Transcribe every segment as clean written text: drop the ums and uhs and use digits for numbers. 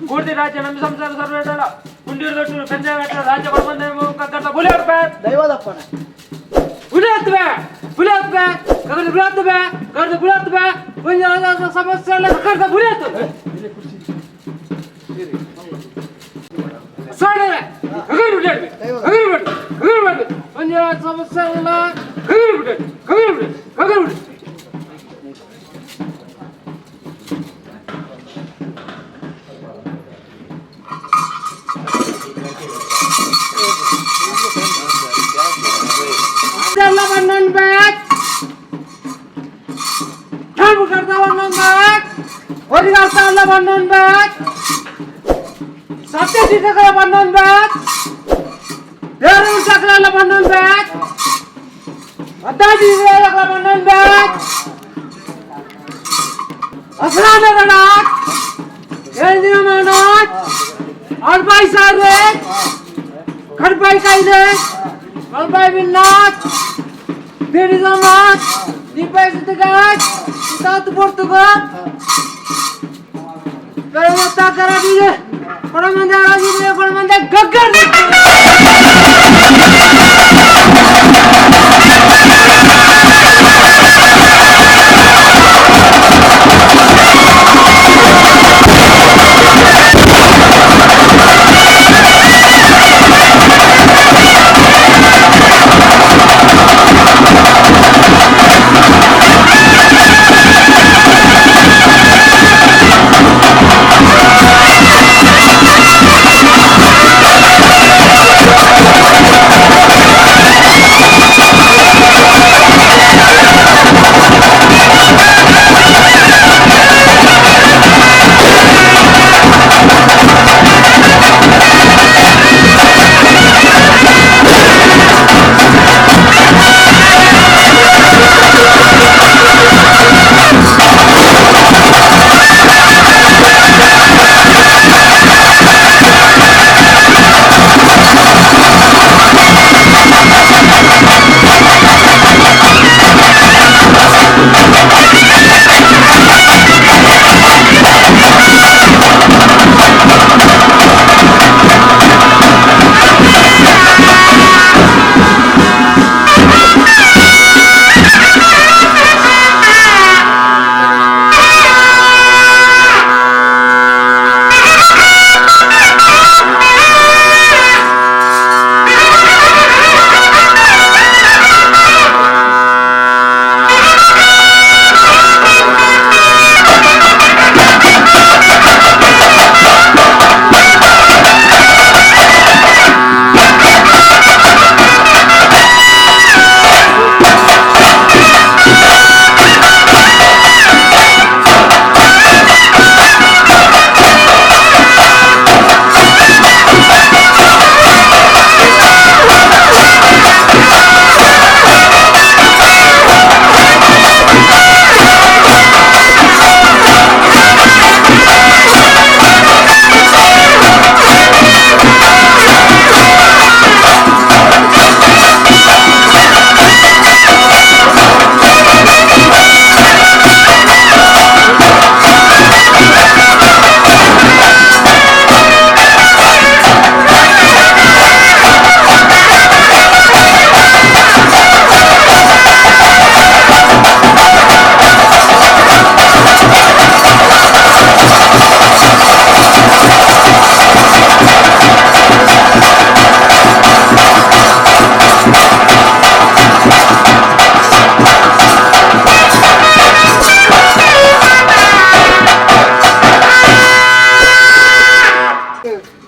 ಕೂರ್ತಿ ರಾಜ್ಯ ನಮ್ಮ ಸಂಸಾರ ಸರ್ವೇದಲ್ಲ ಕುಂಡೀರು ದೊಡ್ಡ ಪಂಚಾಯತ್ ರಾಜ್ಯ ಕೊಡ್ಬಂದ ಹುಲಿ ದೈವದಪ್ಪನೆ ಹುಲಿ ಹತ್ತುವೆ ಹುಲಿ ಹತ್ತುವೆ ಕಗದ ಹುಲಿ ಹತ್ತುವೆ ಕಗದ ಹುಲಿ ಹತ್ತುವೆ ಸಮಸ್ಯೆ ಎಲ್ಲ ಕಗದ ಹುಲಿ ಹತ್ತು ಸಮಸ್ಯೆ ಇಲ್ಲ ಕಗರು ಬಿಡಿ ಕಗರು ಬಿಡಿ ಕಗರು ಬಿಡಿ. ಬ್ಯಾಗ್ ಬ್ಯಾಗ್ ಸತ್ಯ ಬಂದೊಂದು ಬ್ಯಾಗ್ ದೇವರು ಸಕಲ ಬಂದೊಂದು ಬ್ಯಾಗ್ ಬಂದೊಂದು ಬ್ಯಾಗ್ ಅಸರಾನ ಏಳು ಮಾಡೋದ್ ಅಡ್ಬಾಯಿ ಸಾರೆ ಕಡ್ಬಾಯಿ ಕಾಯ್ದೆ ಕಡ್ಬಾಯಿ ಬಿನ್ನಾತ್ ಬೇಡಿದಮಾತ್ ದೀಪಾಯಿ ಸುತ್ತಗಾತ್ ತಾತು ಪೊರ್ತುಗ ಕರಾಗಿದೆ ಕೊಡಮಂದೆ ಆಗಿದೆ ಕೊಡಮಂದೆ ಗಗ್ಗರ್.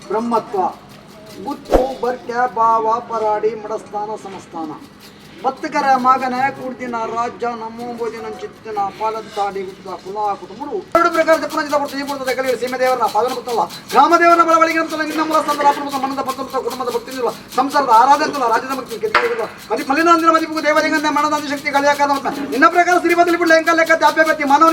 ಬ್ರಹ್ಮತ್ವ ಗುತ್ತು ಬರ್ಕೆ ಭಾವ ಪರಾಡಿ ಮಡಸ್ಥಾನ ಸಮಸ್ಥಾನ ಬತ್ತಕರ ಮಗನ ಕೂಡ್ದಿನ ರಾಜ್ಯ ನಮ್ಮೋದಿನ ಚಿತ್ತಿನ ಪಾಲದ್ದಾಡಿ ಗುತ್ತ ಕುಲ ಕುಟುಂಬರು ಎರಡು ಪ್ರಕಾರದ ಪುನಜಿತ ಪುಟ್ಟ ಈ ಪುರ್ತದ ಕಲಿಯ ಸೀಮೆ ದೇವರನ್ನ ಪಾದನ ಗೊತ್ತಲ್ಲ ಗ್ರಾಮದೇವರನ್ನ ಬಳವಳಿಗೆ ಅಂತಲ್ಲ ನಿನ್ನ ಮೂಲ ಸ್ಥಾನದ ರಾಪನ ಮನದ ಪತ್ತಮತ ಕುಟುಂಬದ ಭಕ್ತಿ ಸಂಸಾರದ ಆರಾಧನೆ ಅಂತಲ್ಲ ರಾಜ್ಯದ ಭಕ್ತಿ ಕೆತ್ತಿಲ್ಲ ಮದಿ ಮಲಿನಾಂದಿನ ಮದಿಪು ದೇವಲಿಂಗನ ಮನದಾಂದಿ ಶಕ್ತಿ ಕಲಿಯಾಕಾದ ನಿನ್ನ ಪ್ರಕಾರ ಶ್ರೀಮತಿ ಬಿಡ್ಲ ಎಂಕ ಲೆಕ್ಕ ತ್ಯಾಪ್ಯ ಮಾನವ.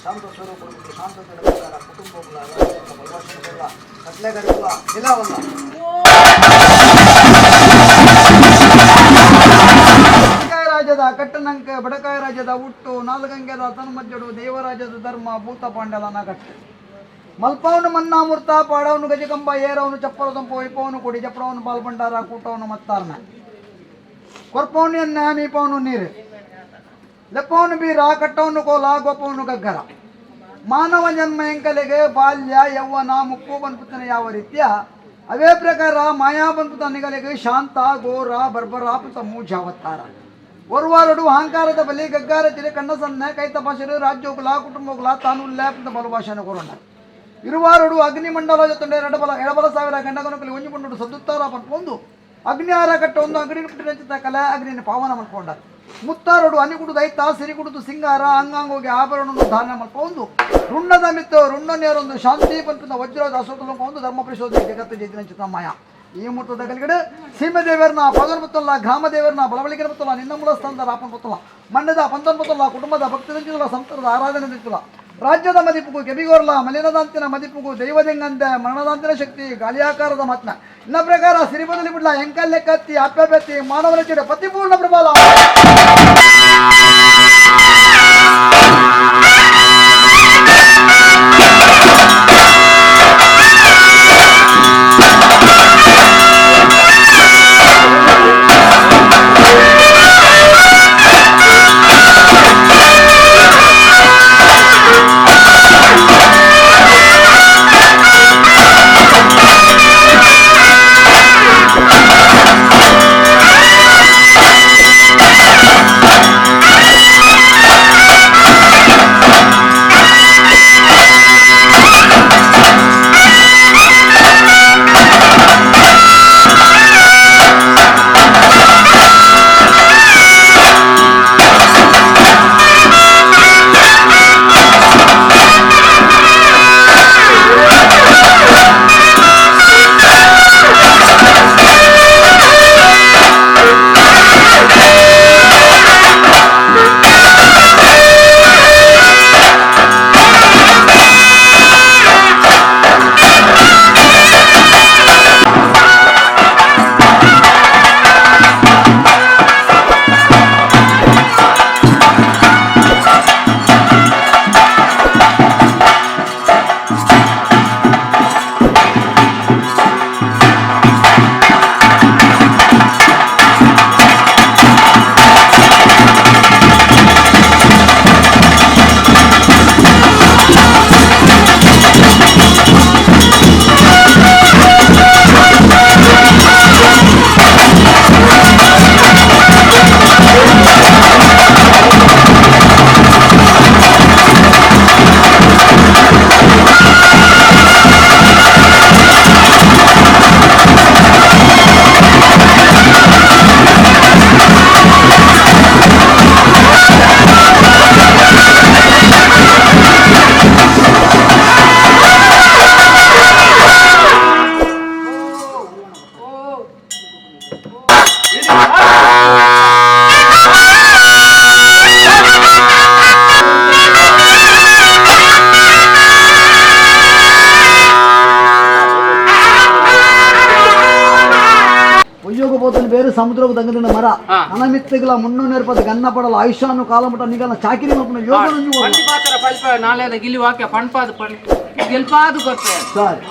ಶಾಂತ ಸ್ವರೂಪಗಳು ಶಾಂತ ಜಡಗಳ ಕುಟುಂಬಗಳ ರಾಜ್ಯದ ಬಲವಾಸನಗಳ ಕಟ್ಲೆಗರಿಗಳ ನಿಲವಲ್ಲ. ಬಡಕಾಯ ರಾಜ್ಯದ ಕಟ್ಟನಂಕ, ಬಡಕಾಯ ರಾಜ್ಯದ ಹುಟ್ಟು, ನಾಲ್ಗಂಗೆದ ತನ್ಮಜ್ಜಡು, ದೇವರಾಜದ ಧರ್ಮ, ಭೂತ ಪಾಂಡಲನ ಕಟ್ಟು, ಮಲ್ಪವನು ಮನ್ನಾಮೂರ್ತ, ಪಾಡವನು ಗಜಕಂಬ, ಏರವನು ಚಪ್ಪರ ತಂಪು, ಒಯ್ಪವನು ಕೊಡಿ ಚಪ್ಪಡವನು, ಬಾಲ್ಬಂಡಾರ ಕೂಟವನು ಮತ್ತಾರ್ನ, ಕೊರ್ಪವನು ಎನ್ನ, ಮೀಪವನು ನೀರು, ಲೆಪ್ಪವನು ಬೀರ, ಕಟ್ಟವನು ಕೋಲ, ಗೋಪವನು ಗಗ್ಗರ. ಮಾನವ ಜನ್ಮ ಎಂಕಲೆಗೆ ಬಾಲ್ಯ, ಯೌವನ, ಮುಕ್ಕು ಬನ್ಪುತನ ಯಾವ ರೀತಿಯ ಅವೇ ಪ್ರಕಾರ ಮಾಯಾ ಬನ್ಪುತ ನಿಗಲೆಗೆ ಶಾಂತ, ಘೋರ, ಬರ್ಬರ ಪುತ ಮೂಜಾವತ್ತಾರ. ಒರ್ವಾರಡು ಅಹಂಕಾರದ ಬಲಿ ಗಗ್ಗಾರ ತಿರೆ ಕಣ್ಣ ಸಣ್ಣ ಕೈ ತಪಾಸರು ರಾಜ್ಯೋಗುಲ ಕುಟುಂಬಗುಲ ತಾನು ಲ್ಯಾಪ್ನ ಬಲಭಾಷೆನ ಕೊರೋಣ. ಇರುವಾರುಡು ಅಗ್ನಿಮಂಡಲ ಜೊತೆ ಎರಡಬಲ ಎಡಬಲ ಸಾವಿರ ಗಂಡಗನುಕಲಿ ಒಂಜಿ ಪಂಡು ಸದ್ದುತ್ತಾರ ಪನ್ಪೊಂದು ಅಗ್ನಿಹಾರ ಕಟ್ಟ ಒಂದು ಅಗ್ನಿ ಪುಟ್ಟಿನ ಕಲೆ ಅಗ್ನಿನ ಪಾವನ ಮಲ್ಕೊಂಡಾರ. ಮುತ್ತಾರಡು ಅನಿಗುಡು ದೈತ ಸಿರಿಗುಡುದು ಸಿಂಗಾರ ಅಂಗಾಂಗೋಗಿ ಆಭರಣವನ್ನು ಧಾರಣ ಮಲ್ಪೊಂದು ರುಣ್ಣದ ಮಿತ್ತು ರುಣ್ಣ ನೇರೊಂದು ಶಾಂತಿ ಪಂಪಿನ ವಜ್ರ ದಾಸೋತಲಂಕ ಒಂದು ಧರ್ಮ ಪರಿಶೋಧನೆ ಜಗತ್ತು ಜೈತಿನ ಮಾಯ. ಈ ಮುಹೂರ್ತದ ಗಲಿಗಡೆ ಸೀಮೆ ದೇವರನ್ನ ಪದನ್ ಮುತ್ತಲ್ಲ, ಗ್ರಾಮ ದೇವರನ್ನ ಬಲವಳಿಗೆ ಮುತ್ತಲ್ಲ, ನಿನ್ನ ಮೂಲ ಸ್ಥಾನದ ರಾಪನ್ ಮುತ್ತಲ್ಲ, ಮಣ್ಣದ ಪಂತನ್ ಮುತ್ತಲ್ಲ, ಕುಟುಂಬದ ಭಕ್ತಿ ದಂಚಿಲ್ಲ, ಸಂತರದ ಆರಾಧನೆ ದಂಚಿಲ್ಲ, ರಾಜ್ಯದ ಮದಿಪುಗು ಕೆಬಿಗೋರ್ಲ ಮಲಿನದಾಂತಿನ ಮದಿಪುಗು ದೈವದಿಂಗಂದೆ ಮರಣದಾಂತಿನ ಶಕ್ತಿ ಗಾಳಿಯಾಕಾರದ ಮಾತ್ನ ಇನ್ನ ಪ್ರಕಾರ ಸಿರಿಬದಲಿ ಬಿಡ್ಲ ಎಂಕಲ್ಲೆ ಕತ್ತಿ ಅಪ್ಪೆತ್ತಿ ಮಾನವನ ಚಿಡ ಪತಿಪೂರ್ಣ ಪ್ರಬಲ. ಉದ್ಯೋಗ ಬೋತನ ಬೇರೆ ಸಮುದ್ರಕ್ಕೆ ತಂಗದಿನ ಮರ ಅನಮಿತ್ತಗಳ ಮುನ್ನೂ ನೇರ್ಪದ ಗನ್ನ ಪಡಲ ಆಯುಷ್ಯಾನು ಕಾಲಮುಟ ನಿಗಲ ಚಾಕಿರಿ ಮಲ್ಪುನ ಯೋಗ. ಪಂಡಿ ಪಾತ್ರ ಪಲ್ಪ ನಾಳೆದ ಗಿಲಿ ವಾಕ್ಯ ಪಣ್ಪಾದು ಪಣ್ ಗೆಲ್ಪಾದು ಕೊರ್ಪೆ. ಸರಿ.